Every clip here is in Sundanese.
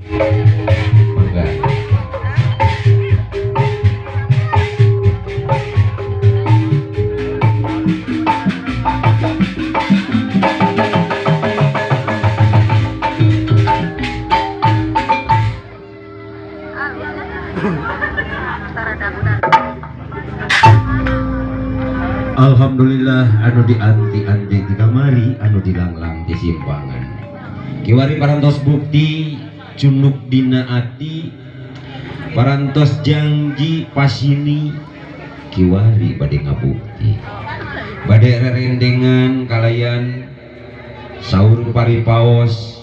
Mangga. Alhamdulillah anu dianti-anti di kamari, anu dilanglang di simpangan. Kiwari parantos bukti cunduk dina ati, parantos janji pasini, kiwari bade ngabukti. Bade rerendengan kalayan saur paripaos,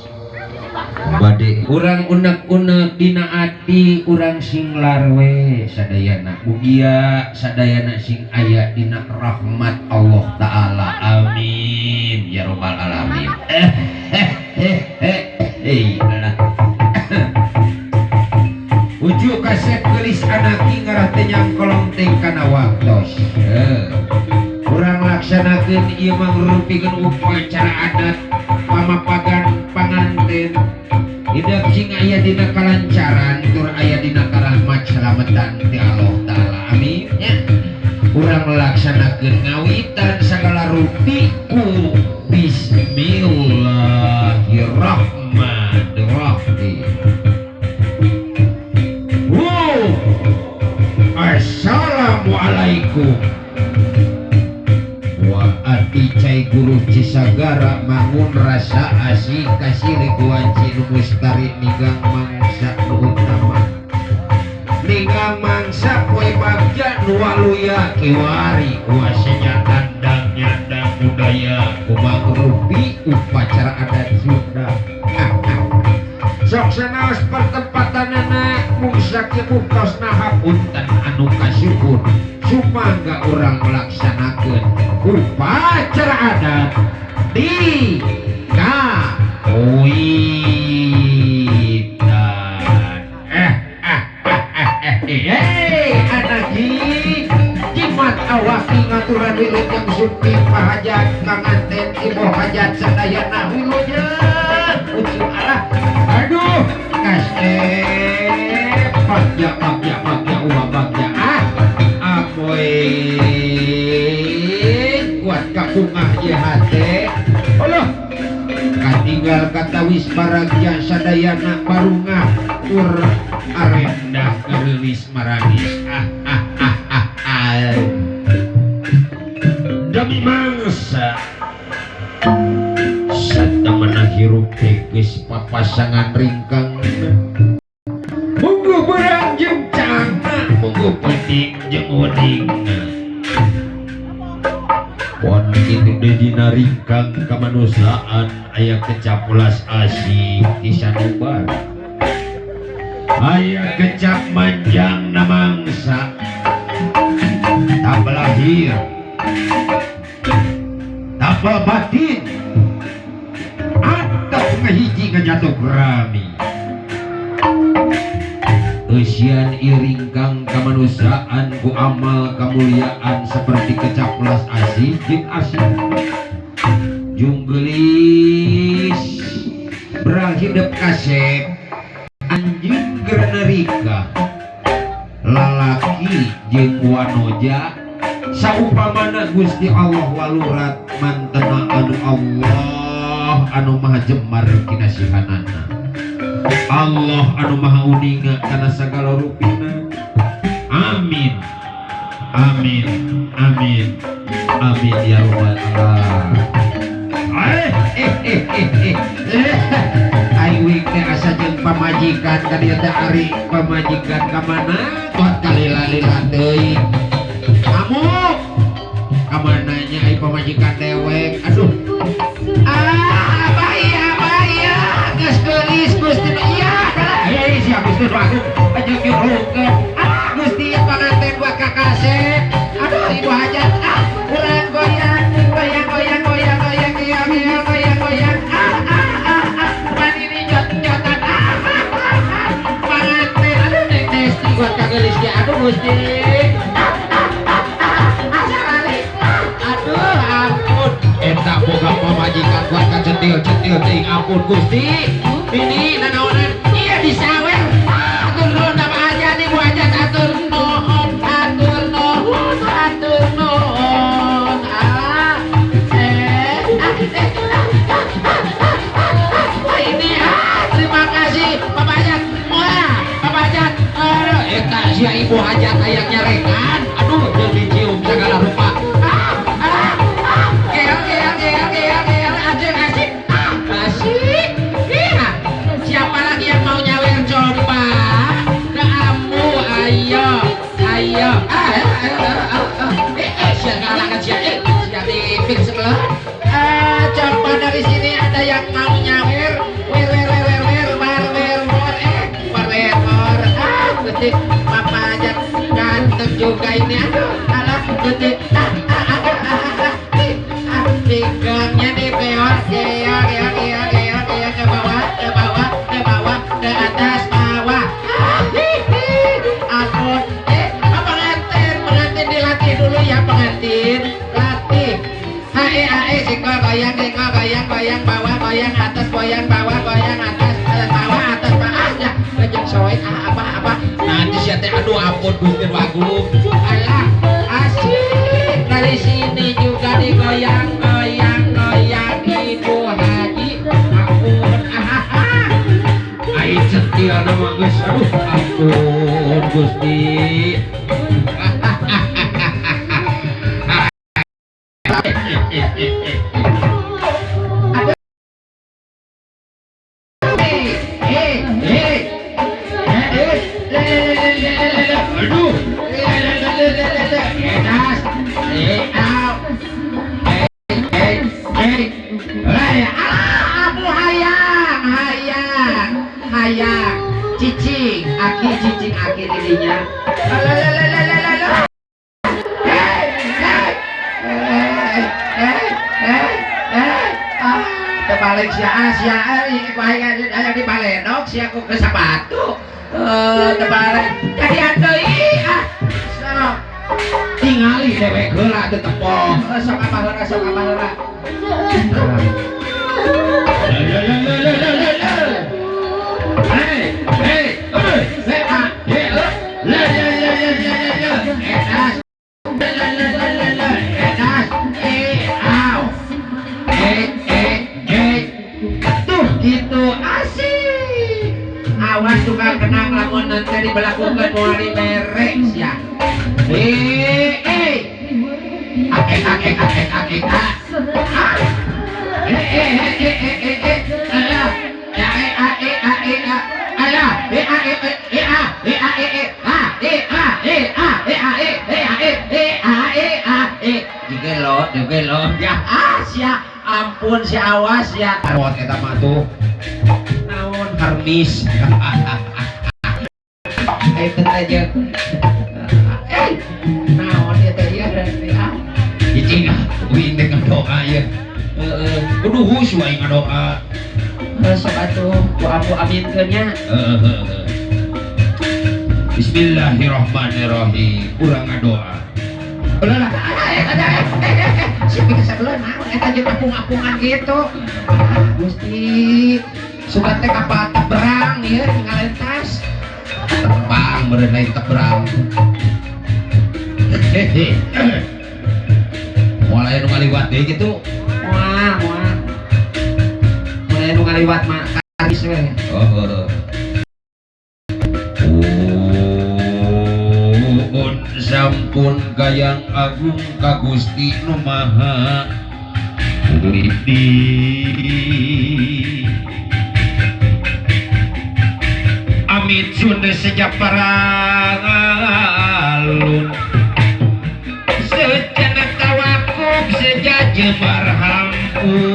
bade urang unek-unek dina ati, urang sing larwe sadayana, mugia sadayana sing aya dina rahmat Allah Ta'ala, amin ya robbal alamin. Alah. Ujuk kasep geulis anaki ngarah teh nyangkolong teh kana waktos. Urang laksanakeun ieu mangrupikeun upacara adat pamapagan panganten. Hidup sing aya dina kalancaran tur aya dina karahmat selametan ti Allah Ta'ala, amin nya. Urang laksanakeun ngawitan sagala rupi ku bismillahirrahmanirrahim. Wow. Assalamualaikum. Wa ati cai guru Cisagara mangun rasa asih kasih likuanci nu mustari nigang mangsa nu utama, nigang mangsa poe bagja nu waluya kiwari kuasanya tandang nyandang budaya kumangrupi upacara adat Sunda. Sok sanaos pertempatanana mungsa buktos hapunten anu kasuhun sumangga urang melaksanakeun upacara adat di kawitan. Anaki jimat awaki ngaturan wilujeng supi pahajat panganten ibu hajat sadayana wilujeng ujung arah. Aduh kasep bagja bagja bagja uwa bagja ah amoy kuat kapungah ieu hate. Allah katinggal katawis baragja sadayana barungah tur arendah gareulis marangis ah ah ah ah ah. Demi mangsa satamana hirup teh geus papasangan ringkang, munggu berang jeung cangna, munggu penting jeung weuningna. Pon kitu deui dina ringkang kamanusiaan aya kecap ulas asih ti sanubar, aya kecap manjang na mangsa tabel lahir tabel batin atau ngahiji ngajatuh rami. Eusian iringkang kamanusiaan ku amal kemuliaan seperti kecap belas asih jeung asih jung geulis berang hidep kasep anjeun gernerika lalaki jeung wanoja saupamana Gusti Allah walurat mantena anu Allah anu maha jemar kinasihanana, Allah anu maha uninga kana sagala rupina. Amin amin amin amin ya rabbal alamin. Ai wing teh asa jeung pamajikan ka dieu teh ari pamajikan ka mana kuat kalila-lila teuing ngamuk ka mana nya ai pamajikan dewek. Aduh ah bahaya bahaya geus geulis Gusti iya eh sia Gusti nu agung jeung nyuruhkeun ah Gusti panganten buat kakasep. Aduh ibu hajat ah urang goyang goyang goyang goyang goyang goyang goyang goyang goyang ah ah ah ah manini jot-jotan ah ah panganten. Aduh neng Desti buat kageulis ge aduh Gusti ah ah ah ah aduh ampun eta boga pamajikan buat kacetil-cetil teuing ampun Gusti ini nanaonan iya di Terima kasih Bapak Hajat. Wah, Bapak Hajat. Aduh, eta sia ibu hajat hayang nyarekan. Aduh, jeung dicium segala rupa. Ah, ah, ah. Geol, geol, geol, geol, geol. Asik, asik. Ah, asik. Iya. Siapa lagi yang mau nyawer coba? Ke ambu, ayo, ayo. Ah, ah, ah, ah, ah. Sia kalangan sia, sia di pik sebelah. Coba dari sini ada yang mau nyawer. Wer wer wer wer wer war wer war war wer war. Ah, Gusti, Papa Hajat ganteng juga ini. Aduh, alah, Gusti. Ah, ah, ah, ah, ah, ah. Ah, pinggangnya dipeot, geol, geol, geol, geol, geol, ke bawah, ke bawah, ke bawah, ke atas, bawah. Ah, hi, hi. Ampun. Pengantin, pengantin dilatih dulu ya, pengantin. Latih. H E A E singkong goyang, singkong goyang, goyang bawah, goyang atas, goyang bawah, goyang atas, atas bawah, atas bawah. Ah, ya, goyang soek, ah, apa apa. Nanti sia teh aduh ampun Gusti Agung. Alah, asik. Dari sini juga digoyang, goyang, goyang ibu haji. Ampun, ah, ah, ah. Ai centil mah geus, aduh ampun Gusti. Aduh. Abu hayang, hayang, hayang, cicing, aki cicing aki dirinya. Lalalalalalala. Hei, hei, hei, hei, hei, hei. Ah, terbalik sia, sia, baik aya di balenok sia ku ke sepatu. Terbalik. Jadi deui ah. Sok. Tingali dewek heula teu tepok. Sok apa heula, sok apa heula. Hei, hei, hei, hei, ah, hei, eh, le, le, le, le, le, le, le. Edas. Le, le, le, le, le, le. Edas. Eh, au. Eh, eh, eh. Tuh gitu asik. Awas tukang kenang lamun nanti dibelakukan moal dibere sia. Eh, eh. Akek, akek, akek, akek, ah. Ah. Eh, eh, eh, eh, eh, eh, eh. Alah. Ya, eh, a, eh, a, eh, a. Alah. Eh, a, eh, eh, eh, a, eh, a, eh, eh, a, eh, a, eh, a, eh, a, eh, eh, a, eh, eh, a, eh, a, eh. Juga lo, juga lo. Ya, ah, sia. Ampun, si awas ya. Arwat eta mah tuh. Naon? Harmis. Itu aja. Eh, naon ya teh ya berarti ah. Cicing ah, uing teh ngadoa ya. Heeh, kudu husu aing ngadoa. Sok atuh ku abu aminkeun nya. Heeh. Bismillahirrahmanirrahim. Urang ngadoa. Ulah lah, si bikin sebelum naon eta jeung apung-apungan gitu. Gusti, sugan teh kapal tebrang ieu ngalentas. Tepang meureun lain tebrang. Hehe. Moal aya nu ngaliwat deui kitu. Moal, moal. Moal aya nu ngaliwat mah karis we. Oh, heeh. Un sampun gayang agung ka Gusti nu Maha Widi. Amit sunda sejak paralun sejana tawakuf sejak jembar hampuran.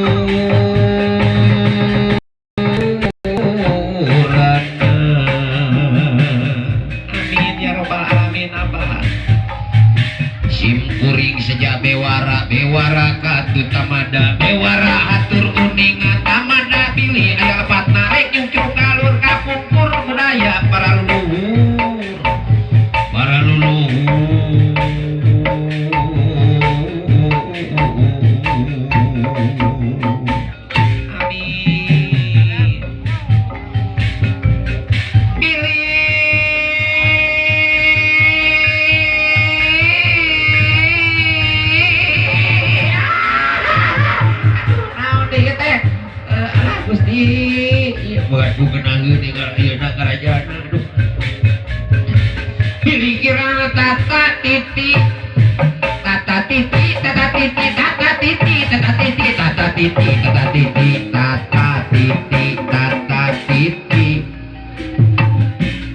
Amin ya robbal alamin abah. Sim kuring sejak bewara bewara katu tamada bewara hatur uninga tamada bilih aya lepat narek nyungcung kalur kapungkur budaya para leluhur para leluhur. Amin. Bilih ku ngeunaheun ieu karajaan aduh. Pikiran tata titi tata titi tata titi tata titi tata titi tata titi tata titi tata titi tata titi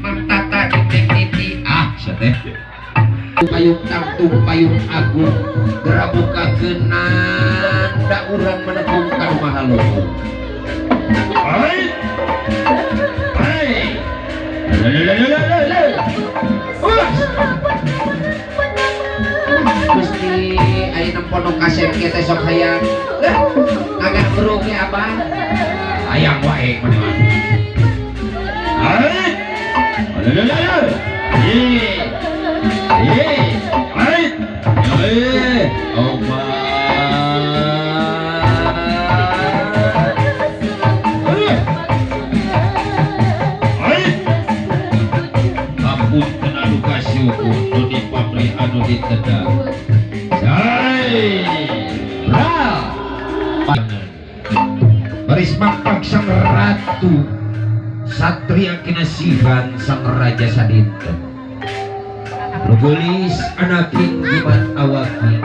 mang tata titi titi ah sateh payung tangtung payung agung gerabuka genan da urang menekung ka rumah luhur. Hai hai Gusti ayeuna pondok kasep kieu teh sok hayang kagak beruk ge abah hayang wae maneh mah. Hai hai hai apunten anu kasyukur nu dipamrih anu ditedang. Baris mangpak sang ratu satria kinasihan sang raja sadinten nu geulis anaking jimat awaki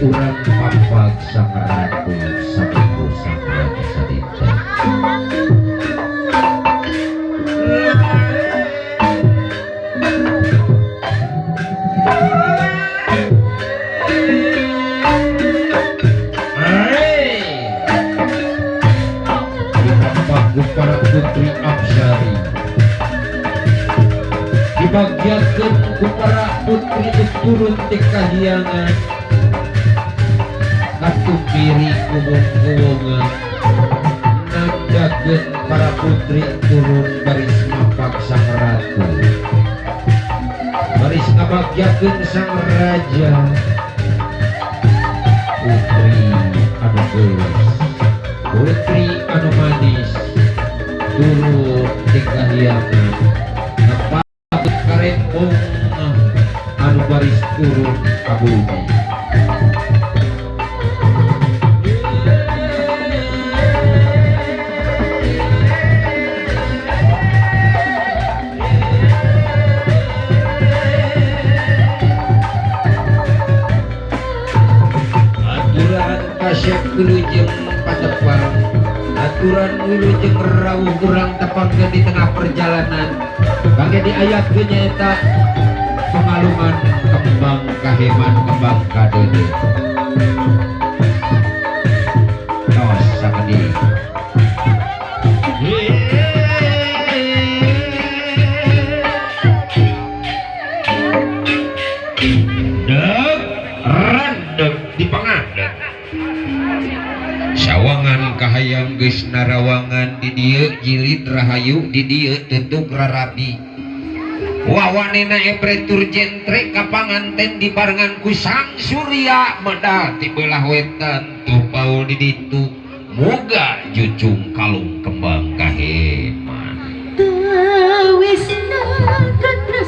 urang pampak sang ratu sapupu sang raja sadinten. Para putri Apsari dibagiakeun ku para putri turun ti kahiyangan katumpiri kubung-kubungan nandakeun para putri turun baris mapak sang ratu baris ngabagiakeun sang raja putri anu geulis putri anu manis turun di kahiyangan ngepak karembong anu baris turun ka bumi. Aturan kasep wilujeng patepang aturan wilujeng rawuh urang tepangkeun di tengah perjalanan bangke diayakeun nyaeta pengalungan kembang kaheman kembang kadede tos sakedik. Deg randeg di pangadeg sawangan kahayang geus narawangan di dieu jilid rahayu di dieu tutuk rarabi wawanena epretur jentre ka panganten dibarengan ku sang surya medal ti beulah wetan tuh paul di ditu moga jucung kalung kembang kaheman. Teu wisna.